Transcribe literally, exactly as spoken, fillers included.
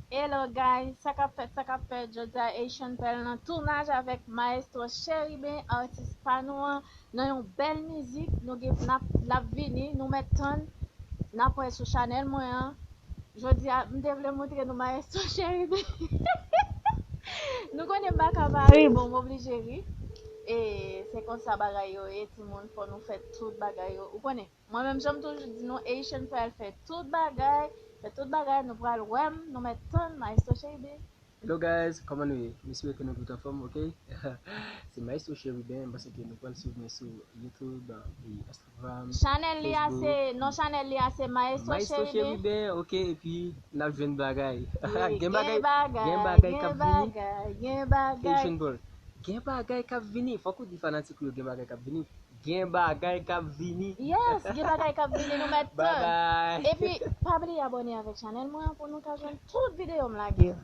Hello guys, sa k ap fèt, sa k ap fèt? Jodi a Haitian Pearl nan tounaj avèk Maestro Chérubin, atis pa nou an, nan yon bèl mizik. Nou gen, n ap, l ap vini, nou mèt tann, n ap wè sou chanèl mwen an. Jodi a, m te vle montre nou Maestro Chérubin. Nou konnen m pa ka pa ri, bon, m oblije ri. E se konsa bagay yo ye, timoun, fò nou fè tout bagay yo. Ou konnen, mwen menm, jan m toujou di nou, Haitian Pearl fè tout bagay, fè tout bagay, nou pral wè m, nou mèt tann, Maestro Chérubin. Hello guys, kòman nou ye? M espere ke nou tout anfòm, ok? Se Maestro Chérubin, m panse ke nou konn swiv mwen sou YouTube, e Instagram, Chanèl li a se, Facebook. Non, chanèl li a se Maestro Maestro Chérubin. Chérubin, ok, epi n ap jwenn bagay. Wi, Gen bagay, gen bagay, bagay k ap gen vini. Bagay, gen bagay. Haitian Pearl. Gen bagay k ap vini. Fòk ou di fanatik ou yo gen bagay k ap vini. Gen bagay k ap vini. Yes, gen bagay k ap vini, nou mèt Bye tann. bye. Epi, pa bliye abòne avèk chanèl mwen an pou nou ka jwenn tout videyo m lage yo.